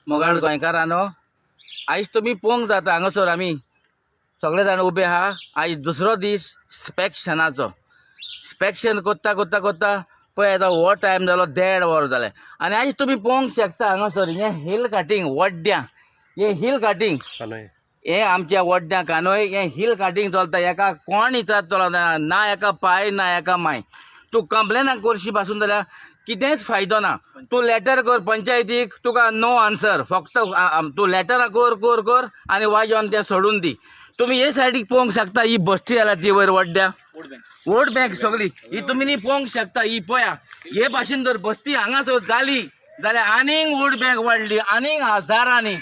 मोगाळ गोंयकारांनो, आयज तुमी पळोवंक जाता हांगासर आमी सगळे जाण उबे आहा. आयज दुसरो दीस स्पेक्शनाचो. स्पेक्शन करता करता करता पळय आतां हो टायम जालो, 1.5 वर जालें. आनी आयज तुमी पळोवंक शकता हांगासर हें हिल काटींग वड्ड्यां, हें हिल काटींग हें आमच्या वड्ड्यां कानोय हें हिल काटींग चलता. हेका कोण विचारतलो ना, ना एका पाय ना एका माय. तूं कंप्लेनां करशी पासून जाल्यार कितेंच फायदो ना. तूं लेटर कर पंचायतीक, तुका नो आन्सर. फक्त तूं लेटरां कर कर कर आनी वाजोवन तें सोडून दी. तुमी हे सायडीक पळोवंक शकता, ही बस्ती जाल्या ती वयर वड्ड्यां वोट बँक सगळी ही तुमी न्ही पळोवंक शकता. ही पळया, हे भाशेन जर बस्ती हांगासर जाली जाल्यार आनीक वोट बँक वाडली, आनीक हजारांनी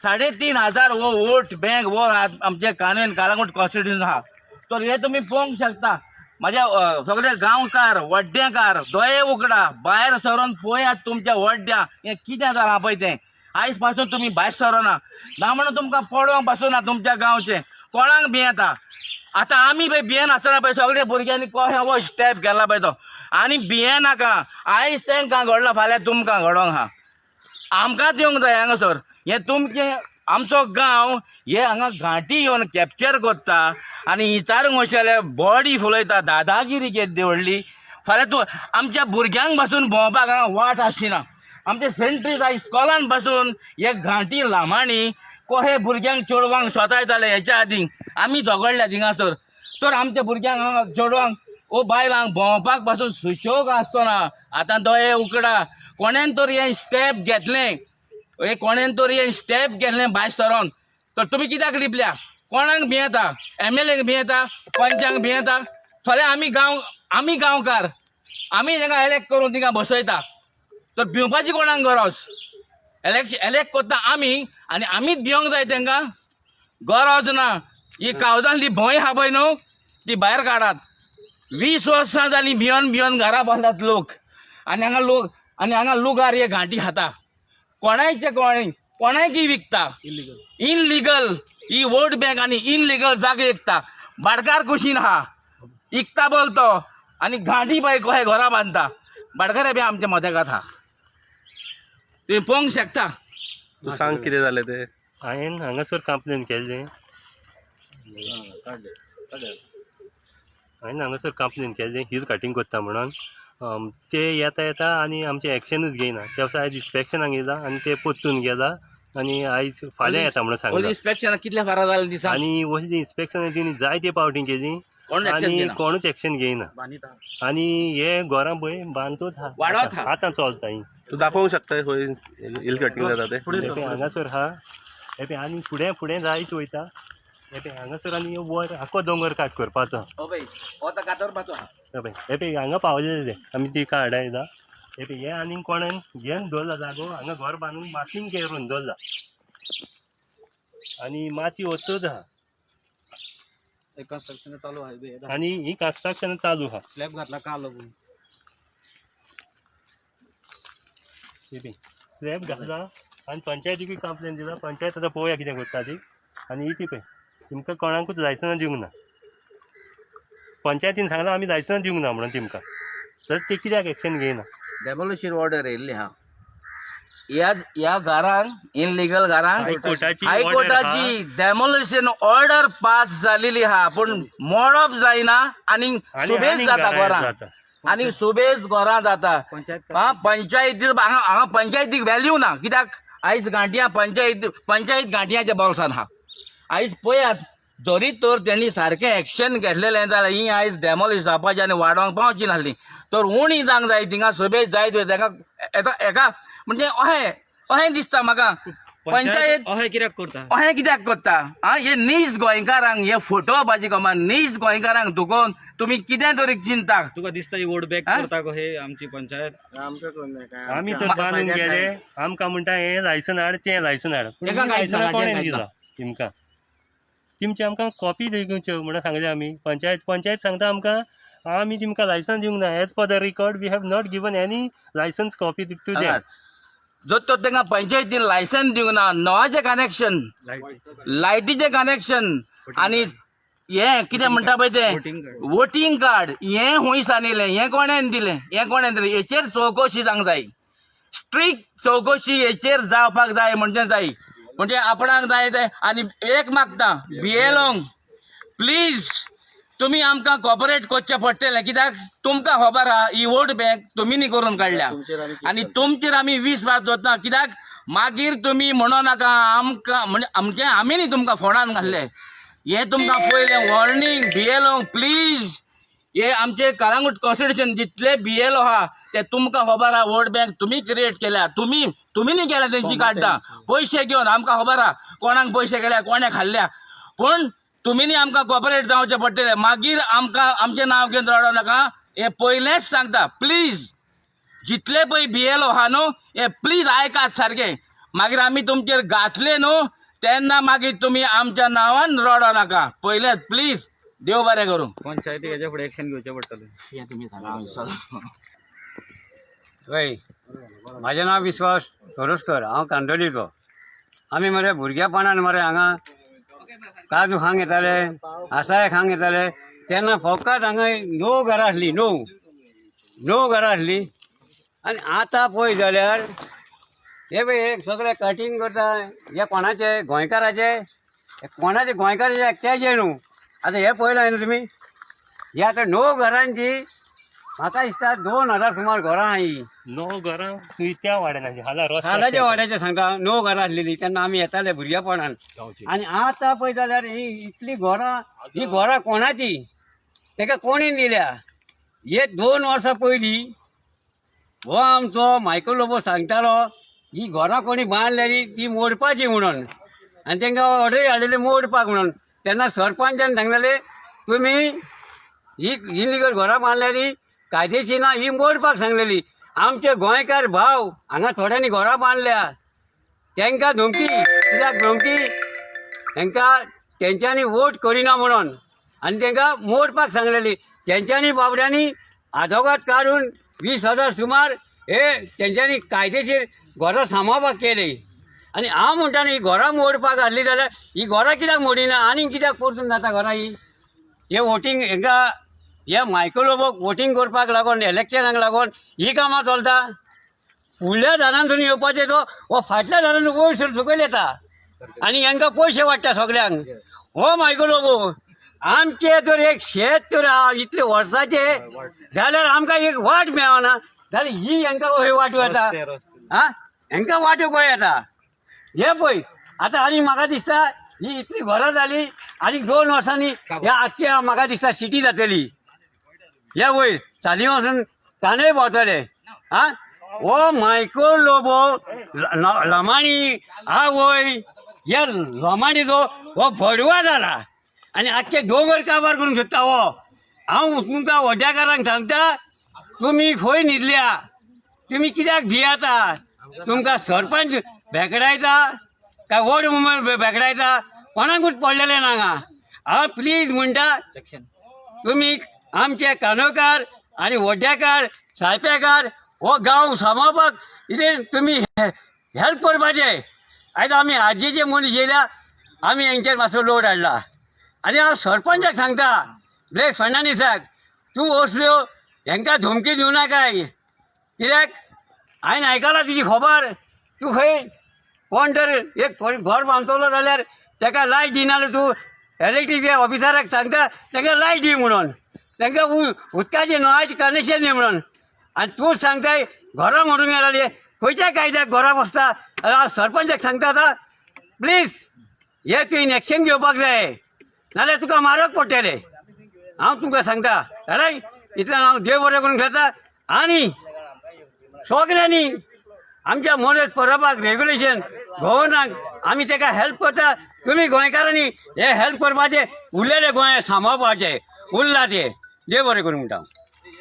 3500 हो वोट बँक हो आमच्या कानून कालांगूट कॉन्स्टिट्युशन आहा. तर हे तुमी पळोवंक शकता. म्हाज्या सगळे गांवकार वड्डेकार दोळे उगडा, भायर सरोन पळयात तुमच्या वड्ड्या हें कितें जालां पळय तें. आयज पासून तुमी भायर सरोना ना म्हणून तुमकां पडोवंक पासून ना तुमच्या गांवचें कोणाक भियेता. आतां आमी पळय भियेनासतना पळय सगळे भुरग्यांनी कशें हो स्टेप गेला पळय तो. आनी भियेनाका, आयज तांकां घडला फाल्यां तुमकां घडोवंक आहा. आमकांच येवंक जाय हांगासर. हें तुमचें आमचो गांव हे हांगा घांटी येवन कॅप्चर करता आनी विचारूंक वचले जाल्यार बॉडी फुलयता, दादागिरी केद्दी व्हडली. फाल्यां तूं आमच्या भुरग्यांक पासून भोंवपाक हांगा वाट आसची ना. आमच्या सेंट्रीज इस्कॉलान पासून हे घांटी लामाणी कशे भुरग्यांक चेडवांक सोतायताले हेच्या आदीं आमी झगडल्या थिंगासर. तर आमच्या भुरग्यांक हांगा चेडवांक ओ बायलांक भोंवपाक पासून सुशोग आसचो ना. आतां दोळे उकडा, कोणेन तर हें स्टेप घेतलें, हे कोणेन तर हें स्टेप घेतलें भायर सरोन तर तुमी कित्याक लिपल्या? कोणाक भियेता? एम एल एक भियेता, पंचांक भियेता. फाल्यां आमी गांव, आमी गांवकार, आमी तांकां एलेक्ट करून तिंगा बसयता, तर भिवपाची कोणाक गरज? एलेक्ट करता आमी आनी आमीच भिवंक जाय तांकां? गरज ना. ही कावजांतली भंय आहा पळय न्हू, ती भायर काडात. 20 वर्सां जालीं भियोन भियोन घरा बसल्यात लोक. आनी हांगा लोक आनी हांगा लुगार हे घांटी खाता, कोणायचे कोण कोणायकी विकता इनलिगल. ही वोट बँक आनी इनलिगल जागे विकता. भाटकार कुशीन आहा, इकता बोल तो आनी घांटी पळय कशें घरां बांदता. भाटकार बी आमच्या मदेगात आहा, तुमी पळोवंक शकता. तूं सांग कितें जालें तें. हांवें हांगासर कंप्लेन केल्ली, हांवें हांगासर कंप्लेन केल्ली हिल कटिंग करता म्हणून. ते येता येता आनी आमचें एक्शनूच घेयना. ते वर्सा आयज इन्स्पेक्शनाक येयला आनी ते परतून गेला आनी आयज फाल्यां येता म्हणून सांगला. इन्स्पेक्शन कितल्या फारां जालें दिसा? आनी वसली इन्स्पेक्शन तेणी जायते पावटी केली कोण एक्शन आनी घेयना? कोणूच एक्शन घेयना. आनी हे घरां पळय बांदतूच आहा. वाडत आहा. आतां चलता ही. तूं दाखोवंक शकता खंय हिल कटिंग जाता तें? हे पळय हांगासर आहा, हे पळय आनी फुडें फुडें जायत वयता. हे पळय हांगासर आनी वयर आख्खो दोंगर काट करपाचो. हो पळय, हो तो कातरपाचो आहा. हे पळय, हे पळय हांगा पावलेले ते आमी ती कार्डां येता. हे पळय हे आनी कोणेन घेवन दवरला जागो हांगा घर बांदून मातयेन करून दवरला आनी माती वचूच आहा. कन्स्ट्रक्शन चालू आहे. आनी ही कन्स्ट्रक्शन चालू आहा. स्लॅब घातला काल लागून. हे पळय स्लॅब घातला आनी पंचायतीकूय कंप्लेन दिला. पंचायत आतां पळोवया कितें करता ती. आनी ही ती पळय तुमकां कोणाकूच लायसनां दिवंक ना. पंचायतीन सांगलां आमी लायसनां दिवंक ना म्हणून तुमकां, तर ते कित्याक एक्शन घेयना? डेमोलिशन ऑर्डर येयल्ली आहा ह्या ह्या घरांक, इनलिगल घरांक. हायकोर्टाची. हायकोर्टाची डेमोलिशन ऑर्डर पास जालेली आहा, पूण मोडप जायना आनी सुबेज जाता घरां आनी सुबेज घरां जाता. पंचायत. हा, पंचायती हांगा हांगा पंचायतीक व्हॅल्यू ना कित्याक? आयज गांठयां पंचायत पंचायत गांठयांच्या बोल्सान आहा. आयज पळयात, जरी तर तेणी सारकें एक्शन घेतलेलें जाल्यार ही आयज डेमोलिश जावपाची आनी वाडोवंक पावची नासली. तर उणी जावंक जाय थिंगा, सुबेज जायत वयता. तेका एका एका म्हणजे अहें अहें दिसता म्हाका पंचायत अहें कित्याक करता? अहें कित्याक करता? आं, हे नीज गोंयकारांक हे फटोवपाची कामां. नीज गोंयकारांक दुखोवन तुमी कितें तरी चिंता. तुका दिसता ही वोट बँक हा? करता गो हे आमची पंचायत? आमी तर बांदून गेले, आमकां म्हणटा हें लायसन हाड, तें लायसन हाड, पूण एका ही कांयच ना, लायसनां कोणें कांयच ना. दिलां तुमकां? तुमची आमकां कॉपी दिवच्यो म्हणून सांगलें आमी. पंचायत पंचायत सांगता आमकां आमी तुमकां लायसन दिवंक ना. As per the record we have not given any licence copy to them. जर तर तांकां पंचायतीन लायसन दिवंक ना, नळाचें कनेक्शन, लायटीचें कनेक्शन आनी हें कितें म्हणटा पळय तें वोटींग कार्ड. वोटींग कार्ड हें खूंय सांगिल्लें, हें कोणेन दिलें, हें कोणेन दिलें, हेचेर चवकशी जावंक जाय. स्ट्रीक चवकशी हेचेर जावपाक जाय. म्हणजे जाय म्हणजे आपणाक जाय तें. आनी एक मागता बियेलोंक, प्लीज तुमी आमकां कॉपरेट करचें पडटलें, कित्याक तुमकां खबर आहा ही वोट बँक तुमी न्ही करून काडल्या आनी तुमचेर आमी विस्वास दवरता. कित्याक मागीर तुमी म्हणो नाका आमकां, म्हणजे आमचें आमी न्ही तुमकां फोंडान घाल्लें. हें तुमकां पयलें वॉर्निंग बियेलोंक, प्लीज. हे आमचे कळंगूट कॉन्स्टिट्युशन जितले बियेलो आहा ते तुमकां खबर आहा वोट बँक तुमी क्रिएट केल्या, तुमी तुमी न्ही केल्या, तेंची काडटा पयशे घेवन. आमकां खबर आहा कोणाक पयशे केल्या, कोणें खाल्ल्या, पूण तुमी न्ही आमकां कॉपरेट जावचें पडटलें. मागीर आमकां आमचें नांव घेवन रडो नाका, हें पयलेंच सांगता. प्लीज जितले पळय बियेलो आहा न्हू, हे प्लीज आयकात सारकें. मागीर आमी तुमचेर घातले न्हू तेन्ना मागीर तुमी आमच्या नांवान रडो नाका. पयलेंच प्लीज, देव बरें करूं. पंचायती हेच्या फुडें एक्शन घेवचें पडटलें. हें तुमी सांगा, हांव विसरलो. हय, म्हाजें नांव विश्वास तोरस्कर, हांव कांदोलीचो. आमी मरे भुरग्यापणान मरे हांगा काजू खांक येताले, आसाय खांक येताले. तेन्ना फकत हांगा णव घरां आसलीं, णव णव घरां आसलीं. आनी आतां पळय जाल्यार हे पळय हे सगळे कटींग करता. हे कोणाचे? गोंयकाराचे. हे कोणाचे? गोंयकाराचे एकट्याचे न्हू. आतां हे पळयलां न्हू तुमी, हे आतां णव घरांची म्हाका दिसता 2000 सुमार घरां आहा हीं. णव घरां तुवें त्या वाड्यान हाला रस्त्यार. हालाच्या वाड्याचें सांगता, णव घरां आसलेलीं तेन्ना आमी येताले भुरगेपणान. आनी आतां पळय जाल्यार ही इतलीं घरां, ही घरां कोणाची? ताका कोणी दिल्या? हे 2 वर्सां पयलीं हो आमचो मायकल लोबो सांगतालो ही घरां कोणी बांदलेली ती मोडपाची म्हणून, आनी तांकां ऑर्डर हाडलेली मोडपाक म्हणून. तेन्ना सरपंचान सांगलेलें तुमी ही इलिगल घरां बांदलेली कायदेशीर ना, ही मोडपाक सांगलेली. आमचे गोंयकार भाव हांगा थोड्यांनी घरां बांदल्या, तांकां धमकी. कित्याक धमकी? तांकां तेंच्यांनी वोट करिना म्हणून, आनी तांकां मोडपाक सांगलेली. तेंच्यांनी बाबड्यांनी आदोगाद काडून 20,000 सुमार हे तेंच्यांनी कायदेशीर घरां सांबाळपाक केली. आनी हांव म्हणटा न्ही, ही घरां मोडपाक हाडली जाल्यार ही घरां कित्याक मोडिना? आनी कित्याक परतून जाता घरां ही? हे वोटींग हांकां हे मायकल लोबोक वोटींग करपाक लागून, इलेक्शनाक लागून ही कामां चलता. फुडल्या दारांतसून येवपाचें तो हो फाटल्या दारान वयर सर सकयल येता आनी हांकां पयशे वाडटा सगल्यांक. हो मायकल लोबो आमचें तर एक शेत तर आहा इतले वर्साचें जाल्यार आमकां एक वाट मेळना, जाल्यार ही हांकां खंय वाट वता? आं, हांकां वाट्यो खंय येता? हे पळय आतां. आनी म्हाका दिसता ही इतली घरां जाली आनी 2 वर्सांनी ह्या आख्खी म्हाका दिसता सिटी जातली. ह्या वयर चाली वचून कानय भोंवतले. आं, हो मायकल लोबो लमाणी आवय ह्या लमाणीचो हो भडवा जाला आनी आख्खे दोंगर काबार करूंक सोदता हो. हांव तुमकां वड्याकारांक सांगता, तुमी खंय न्हिदल्या? तुमी कित्याक भियेता? तुमकां सरपंच भेकडायता काय वोर्ड मेंबर भेकडायता? कोणाकूच पडलेलें ना हांगा. हांव प्लीज म्हणटा, तुमी आमचे कानोकार आनी वड्याकार सायपेकार हो गांव सांबाळपाक इतलें तुमी हेल्प करपाचें. आयज आमी आजयेचे मनीस येयल्या, आमी हेंचेर मातसो लोड हाडला. आनी हांव सरपंचाक सांगता, ब्लेस फर्नांडीसाक, तूं असल्यो हेंकां धमकी दिवं नाकाय. कित्याक हांवें आयकलां तुजी खबर, तूं खंय कोण तर एक घर बांदतलो जाल्यार ताका लायट दिना जाल्यार तूं इलेक्ट्रिसिटी ऑफिसराक सांगता तांकां लायट दी म्हणून, तांकां उदकाचें नळाचें कनेक्शन दी म्हणून. आनी तूंच सांगताय घरां मोडूंक येता. खंयच्या कायद्याक घरां बसता? हांव सरपंचाक सांगता आतां, प्लीज हे तुवें एक्शन घेवपाक जाय, नाजाल्यार तुका मारक पडटलें. हांव तुमकां सांगता रायट. इतल्यान हांव देव बरें करून घेता. आनी सगल्यांनी आमच्या मनोज परबाक रेगुलेशन गव्हर्नाक आमी ताका हेल्प करता. तुमी गोंयकारांनी हे हेल्प करपाचें, उरलेले गोंय सांबाळपाचें उरला तें. देव बरें करूं म्हणटा.